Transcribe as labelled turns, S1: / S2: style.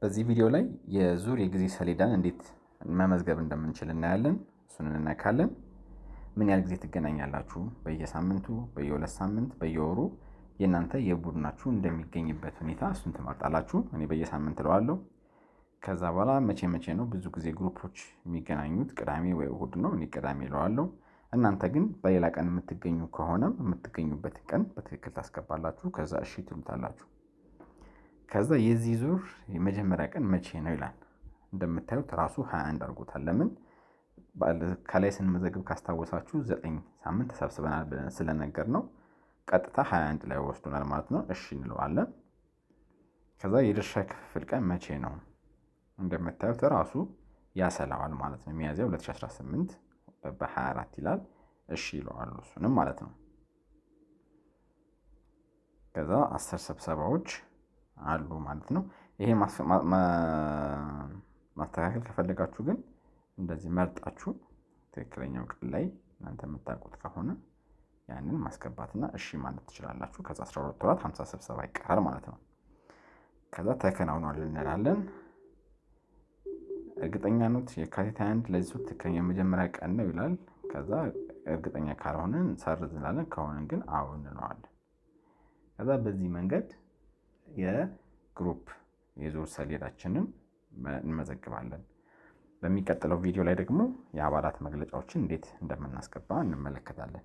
S1: በዚህ ቪዲዮ ላይ የዙር የጊዜ ሰሌዳን እንዴት መመዝገብ እንደምንችል እናያለን። እሱን እንነካለን። ምን ያህል ጊዜ ትገናኛላችሁ? በየሳምንቱ፣ በየሁለት ሳምንት፣ በየወሩ የእናንተ የቡድናችሁ እንደሚገኝበት ሁኔታ እሱን ትመርጣላችሁ። እኔ በየሳምንት እለዋለሁ። ከዛ በኋላ መቼ መቼ ነው ብዙ ጊዜ group ኦች የሚገናኙት? ቅዳሜ ወይ እሁድ ነው። እኔ ቅዳሜ እለዋለሁ። እናንተ ግን በሌላ ቀን የምትገኙ ከሆነም የምትገኙበትን ቀን በትክክል ታስገባላችሁ። ከዛ እሺ ትሉታላችሁ። ከዛ የዚህ ዙር የመጀመሪያ ቀን መቼ ነው ይላል። እንደምታዩት ራሱ 21 አድርጎታል። ለምን ከላይ ስንመዘግብ ካስታወሳችሁ 9 ሳምንት ተሰብስበናል ብለን ስለነገር ነው ቀጥታ 21 ላይ ወስዶናል ማለት ነው። እሺ እንለዋለን። ከዛ የድርሻ ክፍፍል ቀን መቼ ነው? እንደምታዩት ራሱ ያሰላዋል ማለት ነው። ሚያዝያ 2018 በ24 ይላል። እሺ ይለዋል እሱንም ማለት ነው። ከዛ 10 ስብሰባዎች አሉ ማለት ነው። ይሄ ማስተካከል ከፈለጋችሁ ግን እንደዚህ መርጣችሁ ትክክለኛው ቀን ላይ እናንተ የምታውቁት ከሆነ ያንን ማስገባትና እሺ ማለት ትችላላችሁ። ከዛ 12 ወራት 50 ስብሰባ ይቀራል ማለት ነው። ከዛ ተከናውኗል እንላለን። እርግጠኛ ኖት የካቲት 21 ለዚህ ትክክለኛ የመጀመሪያ ቀን ነው ይላል። ከዛ እርግጠኛ ካልሆንን ሰርዝ እንላለን። ከሆንን ግን አዎ እንለዋለን። ከዛ በዚህ መንገድ የ group የዙር ሰሌዳችንን እንመዘግባለን። በሚቀጥለው ቪዲዮ ላይ ደግሞ የአባላት መግለጫዎችን እንዴት እንደምናስገባ እንመለከታለን።